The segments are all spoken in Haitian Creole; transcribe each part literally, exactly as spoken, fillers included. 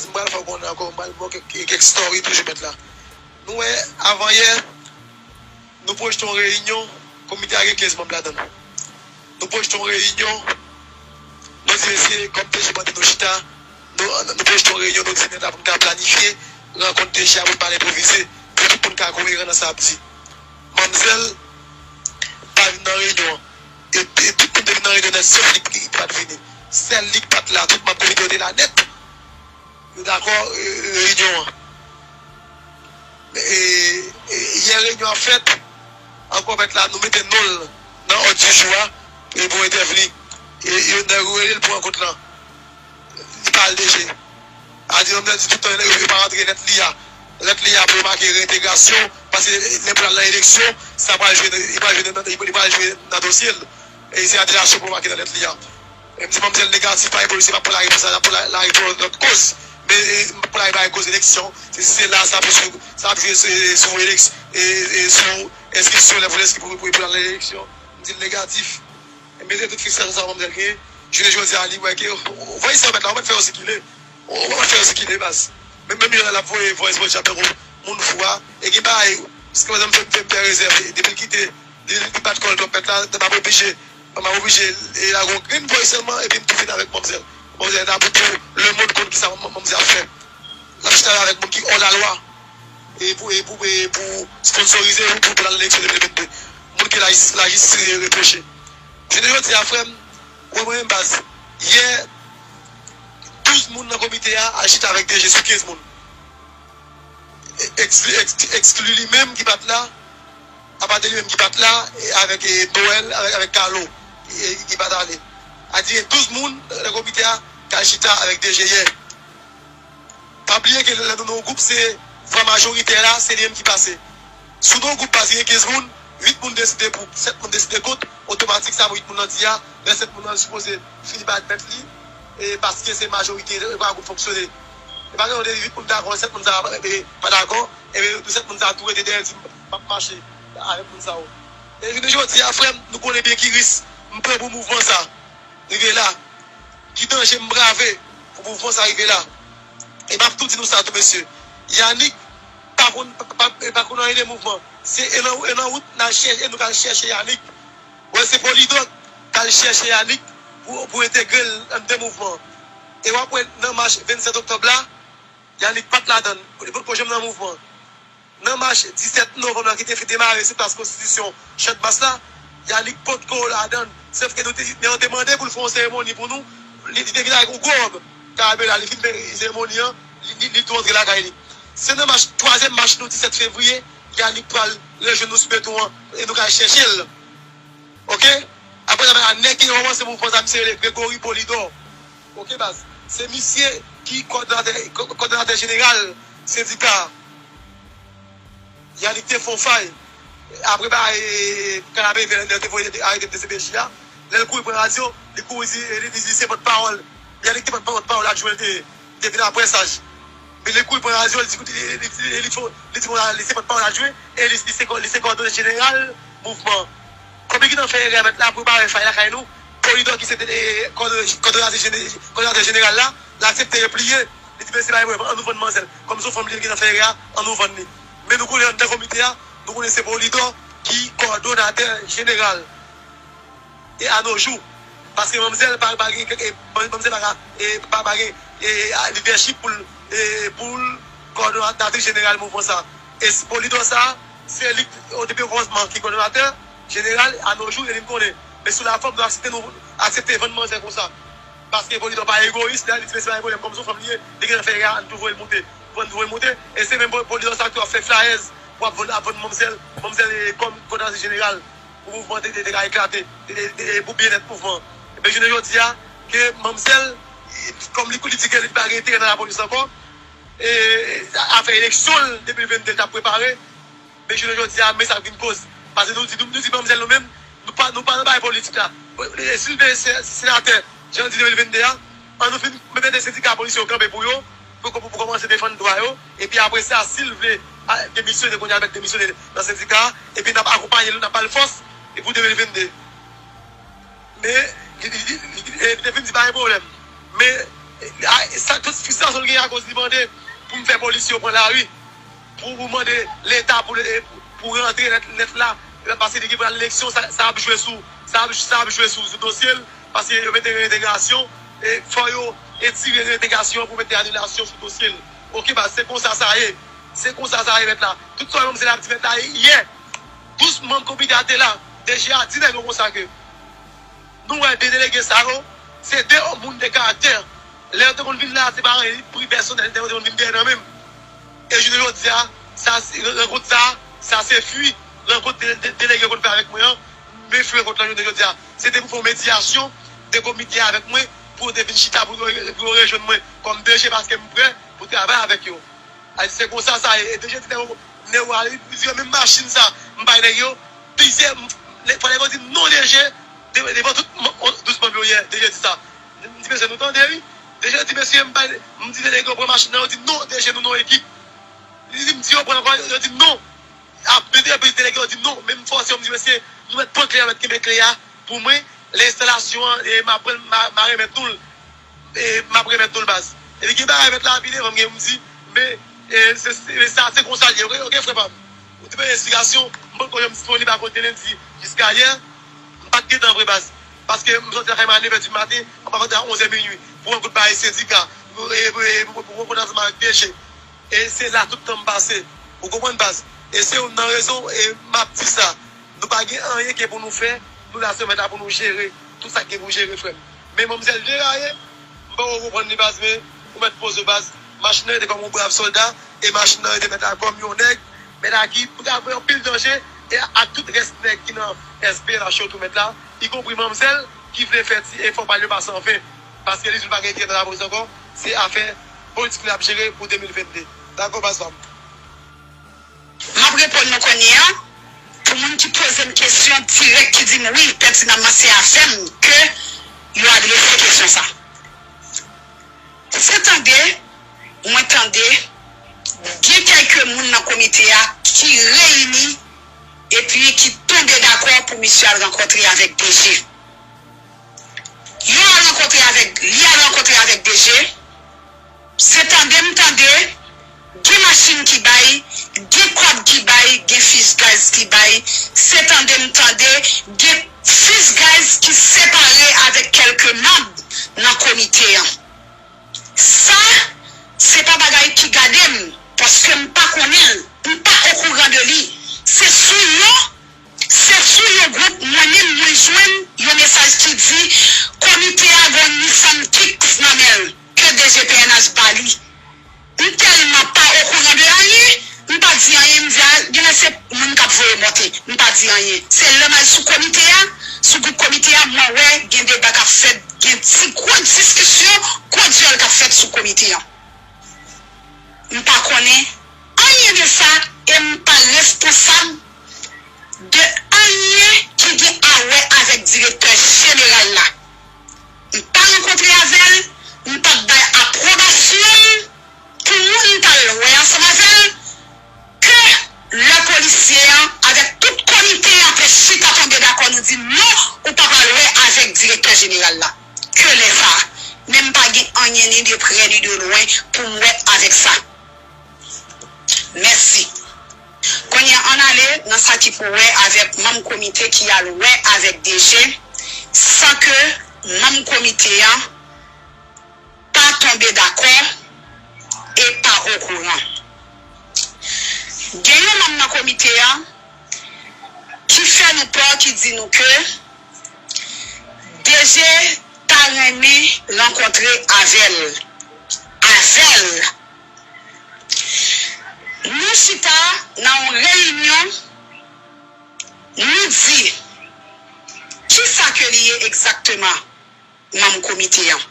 M pral fè w konnen ankò, m pral ba w kèk, kèk story toujou mèt la. Nou wè, avan yè, nou pwojte yon reyinyon, komite a gen kenz manm ladan l. Nou pwojte yon reyinyon, nou di mesye, kòm T J mande nou chita, nou, nou pwojte yon reyinyon, nou di mèt la pou n ka planifye rankont T J a pou n pale enpwovize, pou tout moun ka koeran nan sa ap di. Manmzèl pa vin nan reyinyon an. E, e tout moun te vin nan reyinyon nèt, sof li ki, ki pa t vini. Sèl li ki pa t la, tout manm komite yo te la nèt. Yo dakò, e, reyinyon an. E, e, yè reyinyon an fèt, ankò mèt la, nou mete non l nan òd di jou a, e pou entèvni. E, yo, nèg yo rele l pou rankont lan. Li pa al deje. A di, nonm nan di tout tan, yo, yo pa rantre lèt li a. Lèt li a pou yo make reentegrasyon, paske lè pou l al nan eleksyon, sa pral jwe, li pral jwe nan, li pral jwe nan dosye l. E se atelasyon pou make nan lèt li a. E m di manmzèl negatif, pa gen pwoblèm, se pa pou la repons la, pou la, la repons lòt koz. Men, e, pou la bay koz eleksyon. Se, se la, sa ap jwe sou, sa ap jwe sou, sou eleks-, e, e, sou enskripsyon, lè pou l enskri pou, pou, pou l al nan eleksyon. M di l negatif. Men se tout fristrasyon sa manmzèl genyen. Jounen jodi a, li wè ke, w, w, voye sa w mèt la, w mèt fè yo sikile. W, w mèt fè yo sikile, baz. Men, menm jan l ap voye voice vocal tankou moun fou a. E gen bagay, se pa egzanp, fè, fè, fè rezèv. Depi l kite, li, li bat kò l twòp mèt la, m ap oblije, m ap oblije, e lage yon grenn voice sèlman, epi m tou vin avèk manmzèl. Manmzèl ta pou, pou lemonn konn kisa manm-, manmzèl ap fè. L ap chita avèk moun ki hors la loi. E pou, e pou, e pou sponsorize ou pou, pou l al nan eleksyon de mil vennde. Moun ke lajis-, lajistis repwoche. Jounen jodi a, frè m, wè mwen menm baz, yè, douz moun nan komite a al chita avèk D G sou kenz moun. E, ekskli, ekskli, ekskli li menm ki pa t la, apa de li menm ki pa t la, e avèk, e, Noël, avèk, avèk Carlo, e, ki pa t ale. A di, gen douz moun nan komite a k al chita avèk D G yè. Pa bliye ke lè nou nan yon gwoup, se vwa majoritè la, se li menm ki pase. Si w nan yon gwoup baz, gen kenz moun, uit moun deside pou, sèt moun deside kont, otomatik sa uit moun nan di a, lè sèt moun nan sipoze fini bay mèt li, e paske se majorite, e pa gwoup fonksyone. E pa gen yon de uit moun dakò, sèt moun sa pa, e, pa dakò, e sèt moun sa tou rete dèyè di m ap mache avèk moun sa yo. E jounen jodi a, frè m, nou konnen byen ki risk m pran pou mouvman sa. Rive la. Ki danje m brave pou mouvman sa rive la. E m ap tou di nou sa tou, mesye. Yanick pa konn, pa, pa, pa konn anyen de mouvman. Se e nan, e nan wout n al chèche, e nou k al chèche Yanick. Wè, se Polydor k al chèche Yanick pou, pou entegre l anndan mouvman. E w ap wè nan mach vennsèt oktòb la, Yanick pa t ladan l. Li potko janm nan mouvman. Nan mach disèt novanm nan ki te fin demare sou plas Konstitisyon, Channmas la, Yanick potko ladan l. Sèf ke nou te, men yo te mande pou l fè yon seremoni pou nou. Li, li te vin avèk yon gwo wòb. Karabela, li fin fè seremoni an, li, li, li tou antre lakay li. Se nan mach, twazyèm mach nou, disèt fevriye, Yanick pral rejwenn nou sou beton an, e nou ka chèche l. Oke? Apre sa, nèg ki kòmanse mouvman sa, misye rele Gregory Polydor. Oke, baz? Se misye ki kòdonatè, kò-, kòdonatè jeneral sendika a. Yanick te fè yon fay. Apre, ba, e, Kanapevè te voye arete D C P J a. Lè l kouri pran radyo, li kouri di, li, li, li se pòtpawòl. Yanick te pòtpawòl adjwen l te ye. Li te vin apre saj. Men li kouri pran radyo, li di, li, li, li, li, li di, li se pòtpawòl adjwen, e li, li se kò-, li se kòdonatè jeneral mouvman. Kòm li gentan fè erè mèt la, pou l pa wè fay lakay nou, Polydor ki se te, e, kòdonatè jene-, kòdonatè jeneral la, l aksepte repliye. Li di, "Mesye, pa gen pwoblèm, ann nou vann manzèl. Kòm se yon fanm li ye, li gentan fè erè a, ann nou vann li." Men nou konnen anndan komite a, nou konnen se Polydor ki kòdonatè jeneral. E a no jou, paske manmzèl pa, pa gen, e, manmzèl pa ka, e, pa, pa gen, e, a, lidèchip pou l, e, pou l kòdonatris jeneral mouvman sa. E s-, Polydor sa, se li, o depi o kòmansman, ki kòdonatè jeneral, a no jou, e li m konnen. Men sou lafòm, nou aksepte nou, aksepte vann manzè konsa. Paske Polydor pa egoyis, li di, "Mesye, pa gen pwoblèm, kòm se yon fanm li ye, li gentan fè erè a, ann tou voye l moute. Ann tou voye l moute." E se menm Pol-, Polydor sa ki ap fè flayèz pou ap vann, ap vann manmzèl, manmzèl, e, kòm kòdonatris jeneral pou mouvman te, te, te ka eklate, te, te, te, pou byennèt mouvman. Ebyen, jounen jodi a, ke manmzèl, kòm li, li di ke li pa gen enterè nan lapolis ankò, e, afè eleksyon de mil vennde l t ap prepare, men jounen jodi a, men sa k vin koz. Paske nou di, nou, nou di manmzèl nou menm, nou pa, nou pa nan bagay politik la. E si l vle se, senatè, jan l di de mil vennde a, ann nou fin mete sendika polisye yo kanpe pou yo, pou, pou, pou kòmanse defann dwa yo. Epi apre sa, si l vle, a, demisyone, kounye a l mèt demisyone nan sendika a, epi n ap akonpaye l, n ap ba l fòs, e pou de mil vennde. Men, li, li, li, li, li te fin di pa gen pwoblèm. Men, A, sa, tout fristrasyon l gen akoz li mande pou m fè polis yo pran lari, pou, pou mande Leta pou, pou rantre nèt, nèt la, paske li gen pral eleksyon, sa, sa ap jwe sou, sa ap, sa ap jwe sou, sou dosye l, paske yo mete reentegrasyon, e fò yo etire reentegrasyon pou mete anilasyon sou dosye l. Oke, baz, se konsa sa ye. Se konsa sa ye, mèt la. Tout sa yo menm se la ap di mèt la yè. Douz manm komite a te la. D G a di nèg yo konsa ke nou wè de delege sa yo, se de moun de karaktè. Lè yo te konn vin la, se pa anyen pri pèsonèl, yo te konn vin dèyè nan men m. E jounen jodi a, sa, rankont sa, sa se fwi rankont de, de, delege yo konn fè avèk mwen an, men fwi rankont lan jounen jodi a. Se te pou fè yon medyasyon de komite a avèk mwen, pou yo te vin chita, pou yo, pou yo rejwenn mwen kòm D G, paske m prè pou travay avèk yo. Ay, se konsa sa ye. E D G di nèg yo, nèg yo, li di yo, menm machin sa, m bay nèg yo, plizyè, m, fò nèg yo di non D G, de, devan tout m, on, douz manm yo yè, D G di sa. M di, mesye, nou tande, wi. D G di, mesye, m bay, m di nèg yo pran machin nan, yo di non, D G, nou non ekip. Li di, m di yo pran ankò, yo di non. Ap mete anpil delege yo di non, men m fòse yo, m di, mesye, nou mèt pran kle a, mèt kenbe kle a pou mwen, lè enstalasyon an, e m ap pran l, m a, m a remèt nou l, e m ap remèt nou l, baz. Epi gen bagay mèt la vin devan m, gen m di, men, e, se, se, men sa, se konsa l ye, oke, oke, frè pa m. Ou te bay esplikasyon, m potko janm disponib akoz de lendi jiska yè, m pa t gen tan vre, baz. Paske m sòti lakay mwen a nèf è di maten, m ap rantre a onz è minui, pou rankontre avèk sendika, e, e, pou, pou rankontre ansanm avèk D G. E se la tout tan m pase. Ou konprann, baz? E se youn nan rezon, e m ap di sa. Nou pa gen anyen ke pou nou fè, nou la sèlman la pou nou jere tout sa k gen pou jere, frè m. Men manmzèl deraye, m poko konprann li, baz, men ou mèt poze w, baz. Machin nan rete kòm yon brav sòlda, e machin nan rete mèt la kòm yon nèg, mèt la ki pou ta fè anpil danje, e ak tout rès nèg ki nan S P L H yo tou mèt la, ikonpri manmzèl ki vle fè ti efò pa l yo pa san fen, paske li di l pa gen enterè nan lapolis ankò, se afè politik li ap jere pou de mil vennde. Dakò, baz pa m. M ap reponn nou kounye a, pou moun ki poze m kesyon dirèk, ki di m, wi, pètinamman se avè m ke yo adrese kesyon sa. Se tande, mwen tande, gen kèlke moun nan komite a ki reyini epi ki tonbe dakò pou misye al rankontre avèk D G. Yo al rankontre avèk, li al rankontre avèk D G. Se tande m tande, gen machin ki bay, gen kòb ki bay, gen fich gaz ki bay. Se tande m tande, gen fich gaz ki separe avèk kèlke manm nan komite an. Sa, se pa bagay ki gade m, paske m pa konnen l, m pa okouran de li. Se sou yon, se sou yon gwoup mwen menm mwen jwenn yon mesaj ki di komite a gen yon Nissan Kicks nan men l, ke D G P N H ba li. M tèlman pa okouran de anyen, m pa di anyen, m di a, genlè se moun k ap voye monte. M pa di anyen. Se lè m al sou komite a, sou gwoup komite a, mwen wè gen deba k ap fèt, gen ti gwo diskisyon, gwo dyòl k ap fèt sou komite an. M pa konnen anyen de sa e m pa responsab de anyen ki gen a wè avèk direktè jeneral la. M pa rankontre avè l, m pa bay apwobasyon m pou moun t al wè ansanm avè l, ke lè polisye an avèk tout komite an te chita tonbe dakò, nou di non, ou pa pral wè avèk direktè jeneral la. Ke lè sa a. Men m pa gen anyen ni de prè ni de lwen pou m wè avèk sa. Mèsi. Kounye a, ann ale nan sa ki pou wè avèk manm komite ki al wè avèk D G, san ke manm komite an pa tonbe dakò e pa okouran. Gen yon manm nan komite an ki fè nou pè, ki di nou ke D G ta renmen rankontre avè l. Avè l. Nou chita nan yon reyinyon, nou di, kisa ke li ye egzakteman? Manm komite an.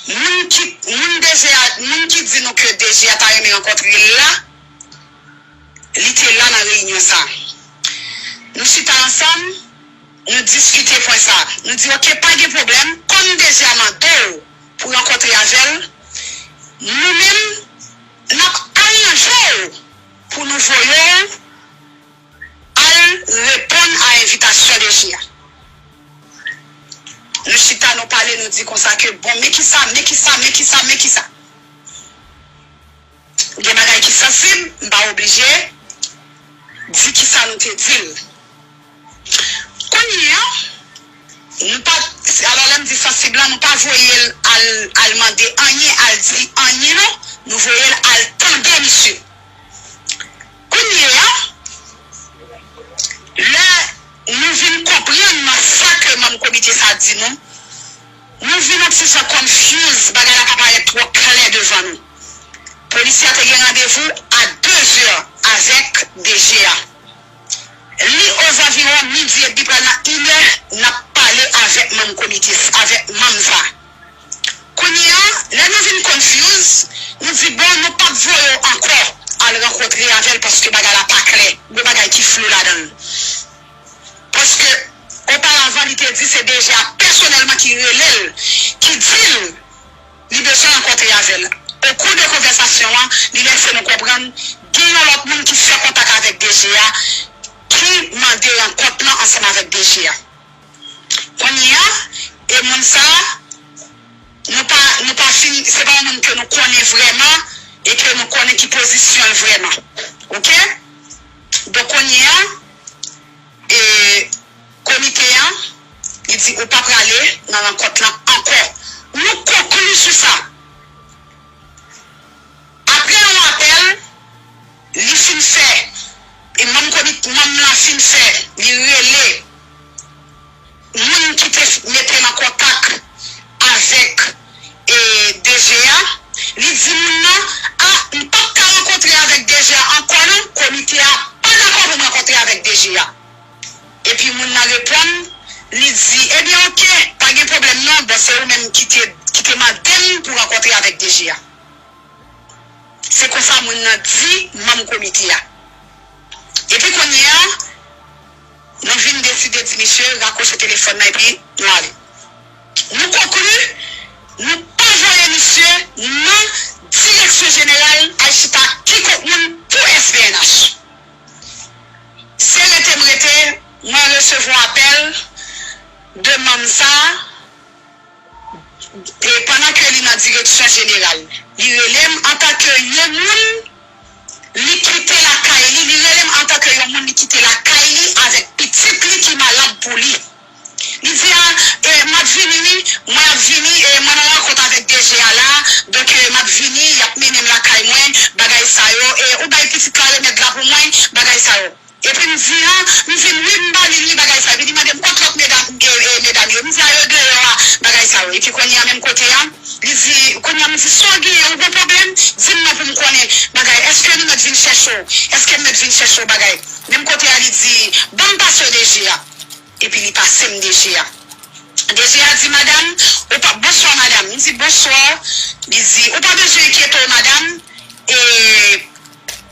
Moun ki, moun D G a, moun ki di nou ke D G a ta renmen rankontre l la, li te la nan reyinyon sa a. Nou chita ansanm, nou diskite pwen sa a. Nou di, oke, pa gen pwoblèm, kòm D G a mande w pou rankontre avè l, nou menm, n ap aranje w pou nou voye w al reponn a envitasyon D G a. Nou chita, nou pale, nou di konsa ke, bon, men kisa, men kisa, men kisa, men kisa. Gen bagay ki sansib, m pa oblije di kisa nou te di l. Kounye a, nou pa, alò lè m di sansib la, nou pa voye l al, al mande anyen, al di anyen non, nou voye l al tande misye. Kounye a, lè nou vin konprann nan sa ke manm komite sa di nou, nou vin yon ti jan confuse, bagay la pa parèt twò klè devan nou. Polisye a te gen randevou a de zè avèk D G a. Li ozanviwon midi epi pral nan inè, n ap pale avèk manm komite, avèk manm sa. Kounye a, lè nou vin confuse, nou di, bon, nou p ap voye w ankò al rankontre avè l paske bagay la pa klè. Gen bagay ki flou ladan l. Paske, oparavan, li te di se D G a pèsonèlman ki rele l, ki di l li bezwen rankontre avè l. Okou de konvèsasyon an, li lèse nou konprann gen yon lòt moun ki fè kontak avèk D G a, ki mande rankont lan ansanm avèk D G a. Kounye a, e moun sa a, nou pa, nou pa fin, se pa yon moun ke nou konnen vrèman e ke nou konnen ki pozisyon l vrèman. Oke? Donk, kounye a, e, komite an, li di ou pa prale nan rankont lan ankò. Nou konkli sou sa. Apre yon apèl, li fin fè, e manm komit-, manm lan fin fè, li rele moun ki te mete l an kontak avèk, e, D G a, li di moun nan, a, m p ap ka rankontre avèk D G a ankò non, komite a pa dakò pou m rankontre avèk D G a. Epi moun nan reponn, li di, ebyen oke, pa gen pwoblèm non, bon se ou menm ki te, ki te mande m pou rankontre avèk D G a. Se konsa moun nan di manm komite a. Epi kounye a, nou vin deside di misye rakwoche telefòn nan epi nou ale. Nou konkli, nou pa voye misye nan direksyon jeneral al chita kikòk moun pou S P N H. Se rete m rete, mwen resevwa apèl de manm sa a. E pandan ke li nan direksyon jeneral, li rele m antanke yon moun, li kite lakay li, li rele m antanke yon moun, li kite lakay li avèk pitit li ki malad pou li. Li di, a, e, m ap vini wi, mwen ap vini, e, mwen nan rankont avèk D G a la, donk, e, m ap vini, y ap mennen m lakay mwen, bagay sa yo, e, ou bay pitit la remèd la pou mwen, bagay sa yo. Epi m di, a, m di l, wi, m ba li l, wi, bagay sa. Epi li mande m, kot lòt medam, e, e, medam yo? M di, a, yo deyò a, bagay sa yo. Epi kounye a, menm kote a, li di, kounye a, m di, sa w genyen, ou gen pwoblèm? Di m non pou m konnen, bagay. Èske nou mèt vin chèche w? Èske m mèt vin chèche w, bagay? Menm kote a, li di, ban m pase w D G a. Epi li pase m D G a. D G a di, madam, ou pa, bonswa, madam. M di, bonswa. Li di, ou pa bezwen enkyete w, madam. E,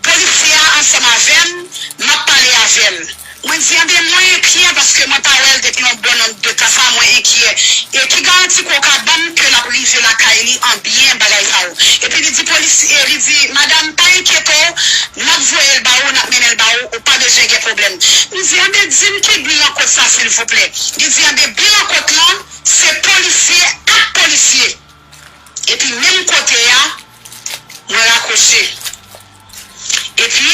Polisye a ansanm avè m, m ap pale avè l. Mwen di, enben, mwen enkyè paske mwen pa wè l depi yon bon nonb de tan sa, mwen enkyè. E ki garanti ke w ka ban m ke l ap rive lakay li an byen, bagay sa yo? Epi li di, polisye, li di, madam, pa enkyete w, n ap voye l ba ou, n ap mennen l ba ou, ou pa bezwen gen pwoblèm. M di, enben, di m ki bi rankont sa, silvouplè. Li di, enben, bi rankont lan, se polisye ak polisye. Epi menm kote a, mwen rakwoche. Epi,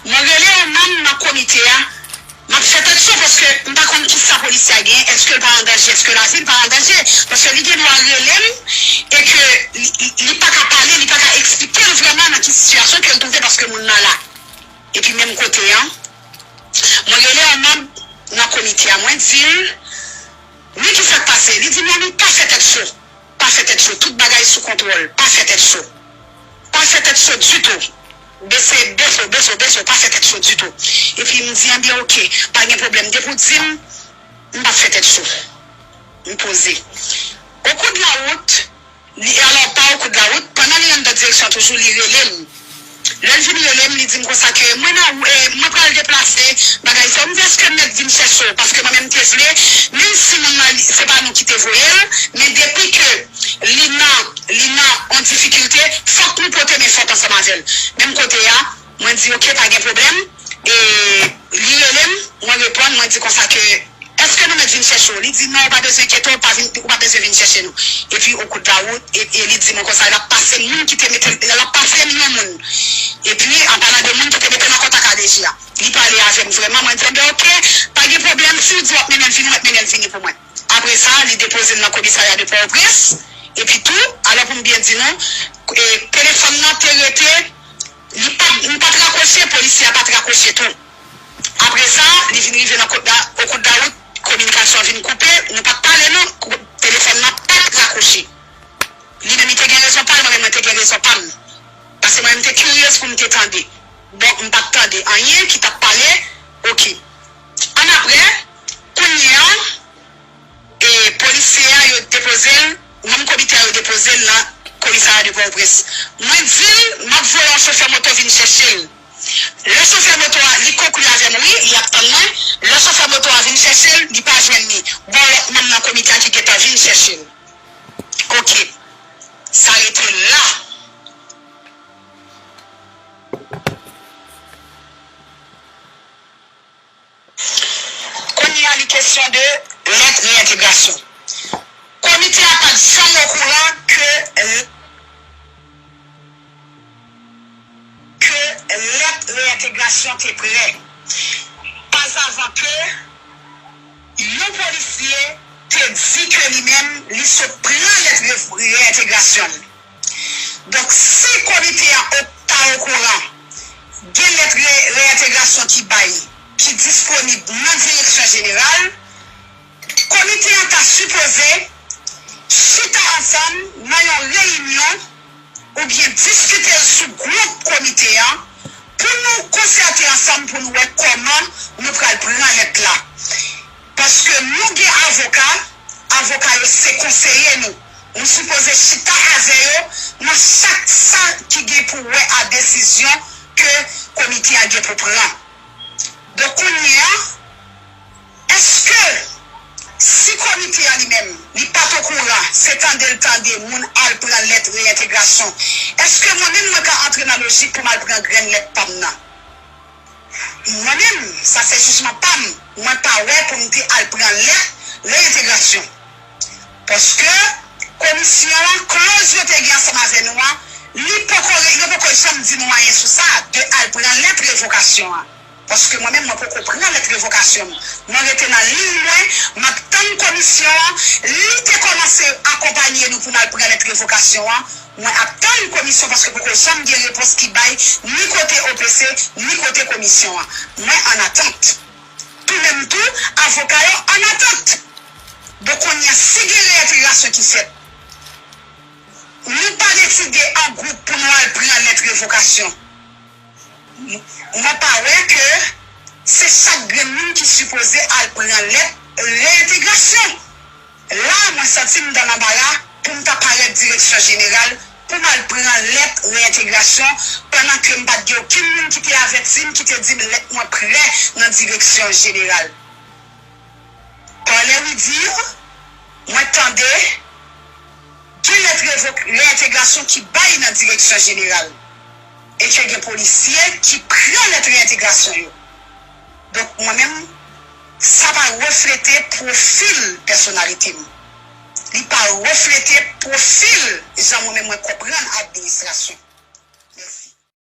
mwen rele yon manm nan komite a, m ap fè tèt cho paske m pa konn kisa polisye a genyen, èske l pa an danje, èske lavi l pa an danje, paske li gen dwa rele m e ke li, li, li pa ka pale, li pa ka eksplike l vrèman nan ki sitiyasyon ke l twouve paske moun nan la. Epi menm kote a, mwen rele yon manm nan komite a, mwen di l, wi, kisa k pase? Li di, mami, pa fè tèt cho. Pa fè tèt cho, tout bagay sou kontwòl. Pa fè tèt cho. Pa fè tèt cho ditou. Bese, bese w, bese w, bese w, pa fè tèt cho ditou. Epi m di, enben, oke, pa gen pwoblèm. Depi w di m, m p ap fè tèt cho. M poze. Au cours de la route, li, alò, pa au cours de la route, pandan li anndan direksyon toujou, li rele m. Lè l vin rele m, li di m konsa ke mwen nan, e, mwen pral deplase, bagay sa yo. M di, èske m mèt vin chèche w? Paske mwen menm te vle, menm si moun nan, li, se pa nou ki te voye l, men depi ke li nan, li nan yon difikilte, fòk nou pote men fòt ansanm avè l. Menm kote a, mwen di, oke, pa gen pwoblèm. E li rele m, mwen reponn, mwen di konsa ke, Èske nou mèt vin chèche w? Li di, non, ou pa bezwen enkyete w, ou pa vin, ou pa bezwen vin chèche nou. Epi, au cours de la route, e, e li di mwen konsa, l ap pase moun ki te mete, l ap pase m yon moun. Epi, an palan de moun ki te mete m an kontak a D J a. Li pale avè m vrèman, mwen di, enben, oke, pa gen pwoblèm, si w di w ap mennen l vini, w ap mennen l vini pou mwen. Apre sa, li depoze m nan komisarya de Pòtoprens. Epi tou, alò pou m byen di nou, e, telefòn nan te rete, li pa, m pa t rakwoche, polisye a pa t rakwoche tou. Apre sa, li vin rive nan kote la, au cours de la route, kominikasyon vin koupe, nou pa t pale non, kou-, telefòn nan pa t rakwoche. Li menm li te gen rezon pa l, mwen menm mwen te gen rezon pa m. Paske mwen menm te kiryez pou m te tande. Bon, m pa t tande anyen ki t ap pale, oke. Annapre, kounye a, e polisye a yo depoze l, manm komite a yo depoze l nan komisarya de Pòtoprens. Mwen di l, m ap voye yon chofè moto vin chèche l. Lè chofè moto a, li konkli avè m, wi, li ap tann mwen. Lè chofè moto a vin chèche l, li pa jwenn li. Gon lòt manm nan komite a ki gentan vin chèche l. Oke. Sa rete la. Kounye a, li kesyon de lèt reyentegrasyon. Komite a pa t janm okouran ke, ke lèt reyentegrasyon te prè. Pazavan ke yon polisye te di ke li menm, li sot pran lèt re-, reyentegrasyon l. Donk, si komite a o-, ta okouran, gen lèt re-, reyentegrasyon ki bay, ki disponib nan direksyon jeneral, komite a ta sipoze chita ansanm nan yon reyinyon oubyen diskite l sou gwoup komite a pou nou konsète ansanm pou nou wè kòman nou pral pran lèt la. Paske nou gen avoka, avoka yo se konseye nou. Nou sipoze chita avè yo nan chak sa ki gen pou wè a desizyon ke komite a gen pou pran. Donk, kounye a, èske si komite a li menm, li pa t okouran, se tande l tande moun al pran lèt reyentegrasyon, èske mwen menm mwen ka antre nan lojik pou m al pran grenn lèt pa m nan? Mwen menm, sa se jijman pa m, mwen pa wè pou m te al pran lèt reyentegrasyon. Paske komisyon an, kloz yo te gen ansanm avè nou an, li poko, yo poko janm di nou anyen sou sa, de al pran lèt revokasyon an. Paske mwen menm, mwen poko pran lèt revokasyon m. Mwen rete nan liy mwen, m ap tann komisyon an, li te kòmanse akonpaye nou pou n al pran lèt revokasyon an. Mwen ap tann komisyon paske poko janm gen repons ki bay ni kote O P C, ni kote komisyon an. Mwen an atant. Tou menm tou, avoka yo an atant. Donk, kounye a, si gen reyentegrasyon ki fèt, nou pa deside an gwoup pou nou al pran lèt revokasyon. Mwen pa wè ke se chak grenn moun ki sipoze al pran lèt reyentegrasyon. La, mwen santi m dan lanbara pou m ta parèt direksyon jeneral pou m al pran lèt reyentegrasyon, pandan ke m pa t gen okenn moun ki te avèti m, ki te di m lèt mwen prè nan direksyon jeneral. Par les ouï-dire, mwen tande gen lèt revo-, reyentegrasyon ki bay nan direksyon jeneral e ke gen polisye ki pran lèt reyentegrasyon yo. Donk, mwen menm, sa pa reflete pwofil pèsonalite m. Li pa reflete pwofil jan mwen menm mwen konprann administrasyon.